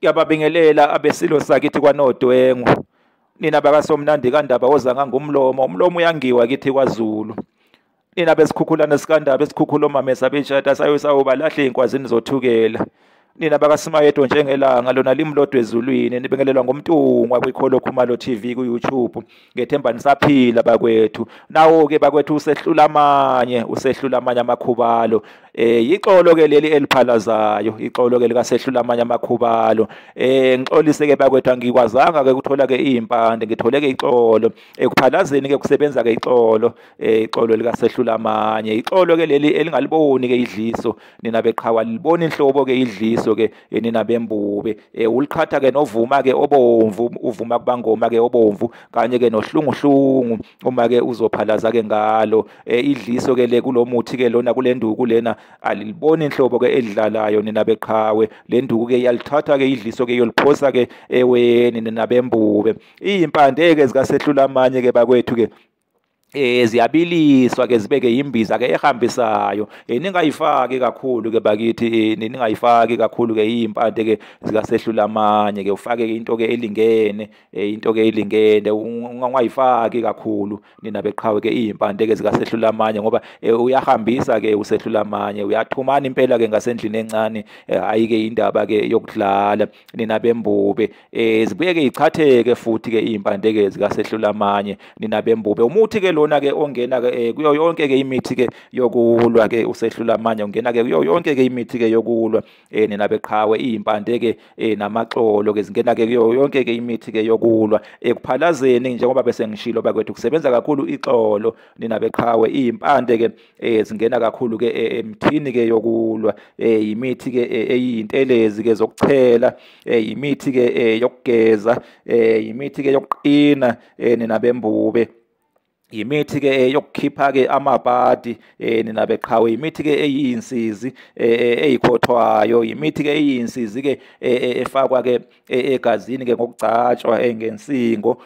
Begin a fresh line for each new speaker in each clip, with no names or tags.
Ngiyababingelela abesilo sakithi kwaNodwengu. Nina bakasomnandi kaNdaba oza ngangumlomo, umlomo uyangiwa kithi kwaZulu. Nina besikhukhulana sikandaba esikhukhula omamesa betshata sayoba lahle inkwazini zothukela. Nina bakaSimayedwa njengelanga lona limlodwe ezulwini nibingelelwa ngomntungwa kwiKholo Khumalo TV ku-YouTube. Ngethemba nisaphila bakwethu. Nawo-ke bakwethu USehlulamanye amakhubalo. Ixolo ke leli eliphalazayo, ixolo ke likaSehlulamanye amakhubalo. Ngixolise ke bakwethu angikwazanga ke ukuthola ke impande, ngithole ke ixolo. Ekuphalazeni ke kusebenza ke ixolo, ixolo likaSehlulamanye. Ixolo ke leli elingaliboni ke idliso, nina beqhawa libona inhlobo ke idliso ke nina bembube. Uliqhatha ke novuma ke obomvu, uvuma kubangoma ke obomvu kanye ke nohlunguhlungu uma ke uzophalaza ke ngalo. Idliso ke le kulomuthi ke lona kulenduku lena aliboni inhlobo ke edlalayo nina beqhawe. Le nduku ke yalithatha ke idliso ke yoliphosa ke eweni nina bembube. Impande ke zikaSehlulamanye ke bakwethu ke ziyabiliswa ke zibeke imbiza ke ehambisayo. Ningayifaki kakhulu ke bakithi, ningayifaki kakhulu ke impande ke zikaSehlulamanye ke ufake ke into ke elingene, into ke elingene ungayifaki kakhulu nina beqhawe ke impande ke zikaSehlulamanye ngoba uyahambisa ke uSehlulamanye, uyaxhumana impela ke ngasendlini encane, hayi ke indaba ke yokudlala nina bembube. Zibuye ke ichatheke futhi ke impande ke zikaSehlulamanye nina bembube. Umuthi ke lona ke ongena ke kuyo yonke ke imithi ke yokulwa ke uSehlulamanye, ungena ke kuyo yonke ke imithi ke yokulwa nina beqhawe impande ke namaxolo ke zingena ke kuyo yonke ke imithi ke yokulwa. Ekuphalazeni njengoba bese ngishilo bakwethu kusebenza kakhulu ixolo nina beqhawe impande ke zingena kakhulu ke emthini ke yokulwa. Imithi ke eyintelezi ke zokuchela, imithi ke yokugeza, imithi ke yokuqina nina bembube. Imithi ke yokukhipha ke amabhadi nina beqhawe, imithi ke eyinsizi eyikhothwayo, imithi ke eyinsizi ke efakwa ke egazini ke ngokugcatshwa ngensingo,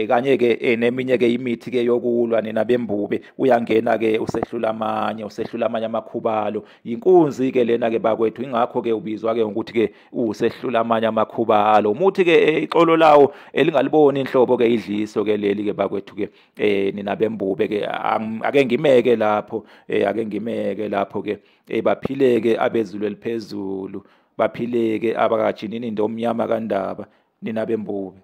kanye ke neminye ke imithi ke yokulwa nina bembube. Uyangena ke uSehlulamanye amakhubalo. Inkunzi ke lena ke bakwethu, ingakho ke ubizwa ke ukuthi ke uSehlulamanye amakhubalo. Umuthi ke ixolo lawo elingaliboni inhlobo ke idliso ke leli ke bakwethu ke nina bembube ke ake ngimeke lapho, ake ngimeke lapho ke baphile ke abezulu eliphezulu, baphile ke abakajinini ndomnyama kaNdaba nina bembube.